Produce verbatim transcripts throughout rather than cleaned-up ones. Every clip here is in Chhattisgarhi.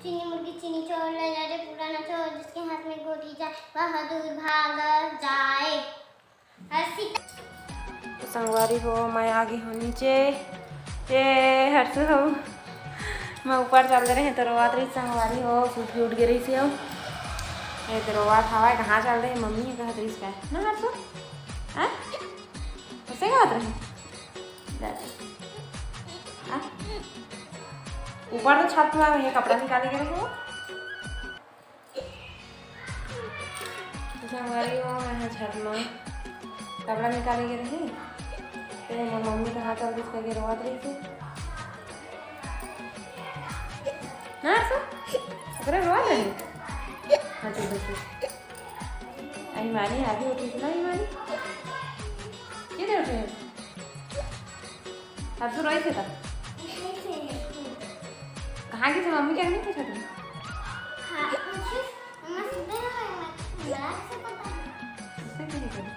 चीनी मुर्गी चीनी चोर, ले जा रे पुराना चोर, जिसके हाथ में गोली जाए वह दूर भाग जाए। हर्षिता। तो संगवारी हो, मैं आ गई हूँ नीचे। ये हर्षु हो, मैं ऊपर चल दे रहे हैं तो रोवात रही संगवारी हो, सूत के उठ गई रही थी हो। ये तो रोवात हवा है, कहाँ चल रही मम्मी, ये कहत रही इसका ना हर्षु, हाँ? उसे कहत रही। ऊपर तो छत में ये कपड़ा निकाले के रहे हो। तो संगवारी हो, मैं छत में कपड़ा निकाले के रहे, तो मोर मम्मी तो हाथ और कुछ करके रोवात रही थी ना। तो ओकरे रोवा लगी। हाँ, चुप, चुप। अरे मानी, आगे उठी थी ना, ये मानी। ये दे उठे। अब तो रोई थे तब। कहाँ की थी मम्मी, क्या नहीं पूछा तुम? हाँ, पूछी। मम्मा सीधे ना, मैं, मैं से पता है। उससे क्यों नहीं करी?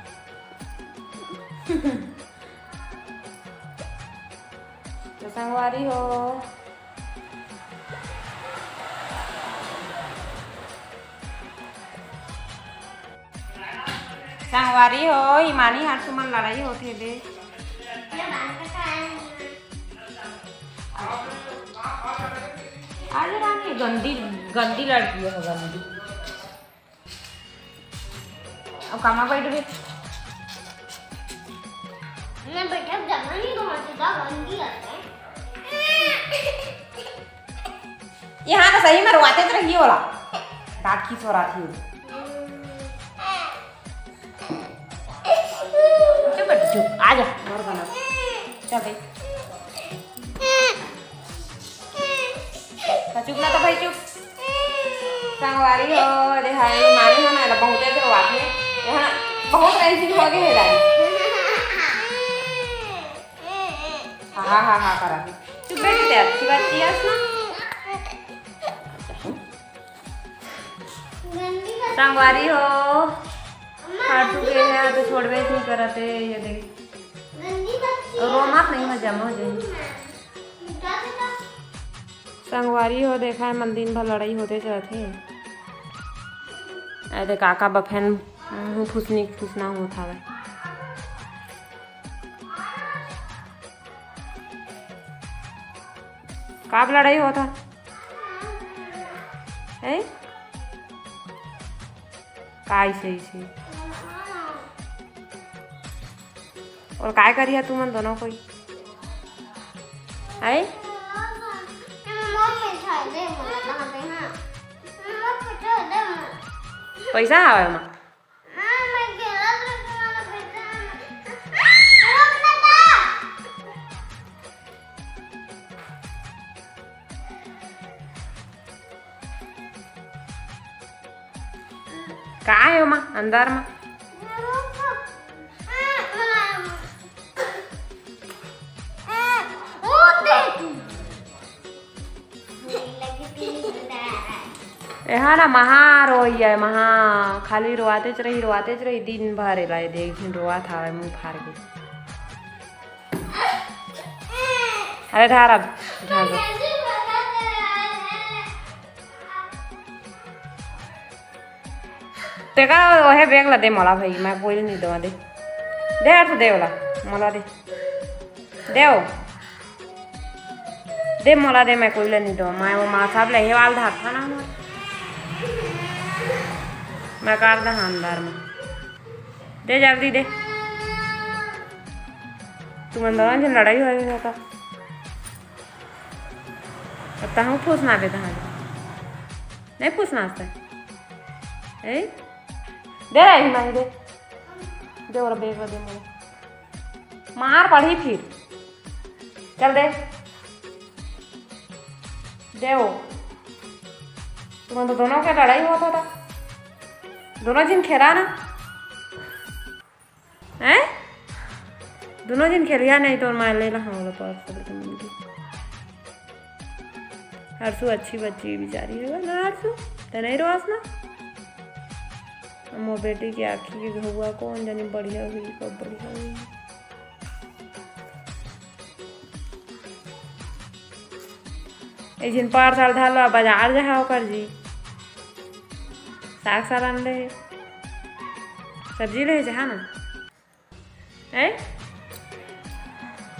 तो संगवारी हो। संगवारी हो, हिमानी हर्षु मन लड़ाई होथे दे। आज रानी गंदी, गंदी लड़की है, गंदी। अब कामा बैठ भी। मैं बैठा जमा नहीं दूंगा, सीधा गंदी आता है। यहाँ तो सही में रोवाते तो रही होला। दांत की सोरा थी। चुप कर, चुप, आ जा, मर गना। चल भाई। हाँ, चुप ना तो भाई, चुप। संगवारी हो, दे हाय, मारी हो ना, एला बहुते के रोवात हे। यहाँ बहुत रईसी हो गए हे दाई। हा, हा, हा, हा, करा। चुप बैठ के, अच्छी बात किया ना। संगवारी हो, खाटू के है तो छोड़बे नहीं करत हे, ये देख। रोमात नहीं, मैं जमा हो जाए। संगवारी हो, देखा है, मन दिन भर लड़ाई होते रहत हे। ए दे काका बफेन मुंह फुसनी फुसना होत हवे। काब लड़ाई होत हे? हैं? काय सही से? और काय करिया तुमन दोनों कोई? हैं? पैसा आवे मा? का हे ओमा अंदर मा? एहा ना महा रोइया, महा खाली रोवातेच रही, रोवातेच रही दिन भर। एला ये देख, एक झिन रोवत हावय मुंह फार के। अरे धार अब, धार दे। तेकर ओहे bag ला दे मोला भाई, मैं कोई ला नहीं देवा, दे। दे यार, तू दे ओला, मोला दे। दे ओ। दे मोला दे, मैं कोई ला नहीं देवा। मैं वो माँ साहब ले हे वाला धार था ना मोर। मैं कर दे अंदर में। दे जल्दी दे। तुमन दोनों झन लड़ाई होय होता। अब तहूँ फूसना बे तहाँ। नहीं फूसना आस्ते। ए? दे रही मैं दे। दे और bag दे मोला। मार पड़ी फिर। चल दे। दे ओ। तुमन तो दोनों के लड़ाई होत होता। दोनों झिन खेला ना। हैं? दोनों झिन खेलिया नहीं तो मैं ले ला, हाँ, वाला पास कर दे मुझे। हरसू अच्छी बच्ची बिचारी है ना, हरसू? ते नहीं रोस ना? मोर बेटी के आँखी के घुआ कोन जनी बढ़िया हुई, कब बढ़िया हुई। एक झिन पार साल धालो, बाजार जहा ओकर जी। साग साग आन ले। सब्जी ले जहा ना। ए?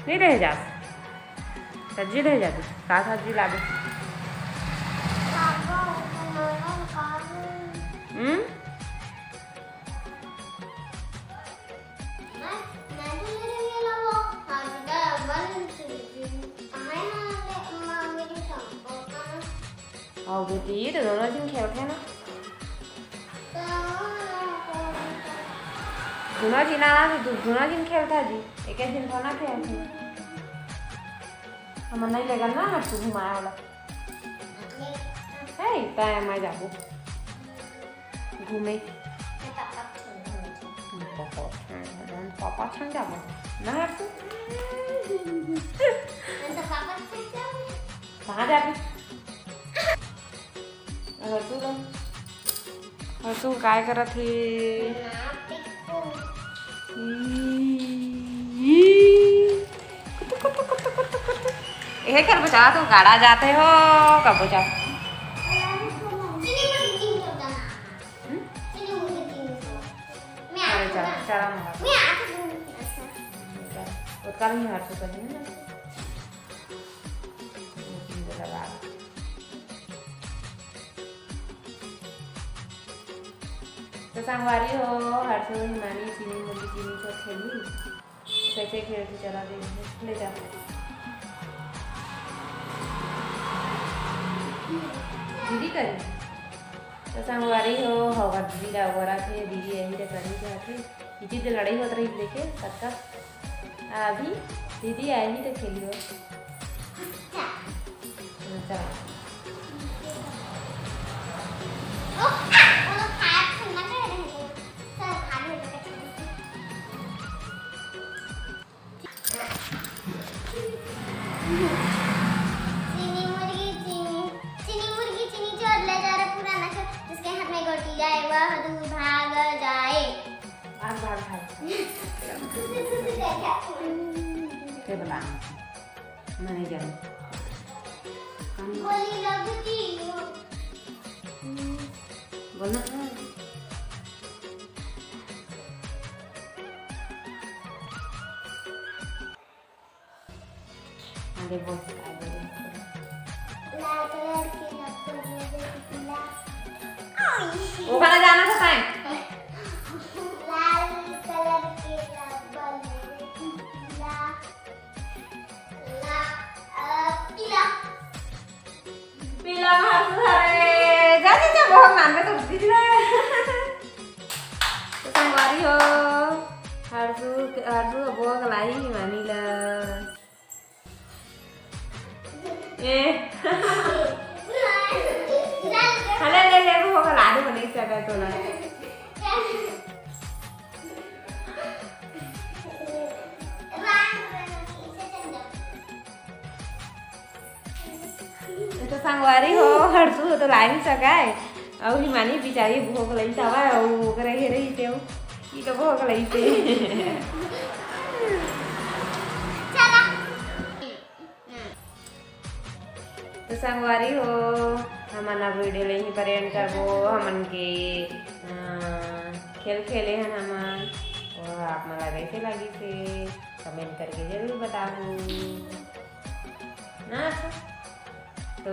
नहीं रह जा। सब्जी ले जाबे। का सब्जी लाबे? हम्म? अउ बेटी, तो दोनों झिन खेलथे ना। दोनों झिन आना, तो दू-, दोनों झिन खेलथा जी। एक एक झिन थोड़ा खेलथे। हमन नहीं लेगन ना, हर तू घुमाए वाला। हे, तय मैं जाबो घूमे। पापा संग जाबो। ना हर तू। कहाँ जाबे? हर्षु ला, हर्षु काय करत हे? एहे कर बचा तो गाड़ा जाते हो, कब बचा? हम्म? अरे चल, चला मत। ओतका भी हर्षु कहीं ना। तो संगवारी हो, हर्षु, हिमानी, चीनी, मुर्गी, चीनी चोर खेली। कैसे खेलथे, चला दे, ले जा। दीदी करी। तो संगवारी हो, हवा दीदी ला बोला थे, दीदी यही रे करी जाथे। इसी तो लड़ाई होत रही लेके, सबका। अभी दीदी आई ही तो खेलियो। चलो। चीनी मुर्गी, चीनी, चीनी मुर्गी, चीनी चोर ले जा रे पुराना चोर, जिसके हाथ में गोटी जाए वह दूर भाग जाए। भाग, भाग, भाग। के बला? मैं नहीं जानू। हम गोली लगती हो। बोलना था। आगे बोल, आगे बोल। लाल कलर के रबर ले दे पीला। ओकरा जाना था तैं। लाल कलर के रबर ले दे पीला। ला, अ, पीला। पीला हर्षु हरे। जा, जा, जा, भोग मांगे तो दीदी रे। तो संगवारी हो, हर्षु, हर्षु भोग लाई हिमानी ला। ए। हले ले, ले, भोग ला दे, बने सका तो ना। तो संगवारी हो, हर्षु तो ला नहीं सका है। अउ हिमानी बिचारी भोग लई हवय, अउ ओकरे हे रही ते, ई तो भोग लई ते। तो संगवारी हो, हमन अब video ले ही पर end करबो। हमन के, अ, खेल खेले हन हमन, वो आप मन ला कैसे लगिस हे, comment करके जरूर बताहू ना। तो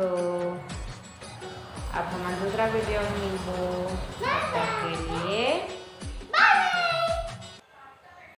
अब हमन दूसरा video में मिलबो।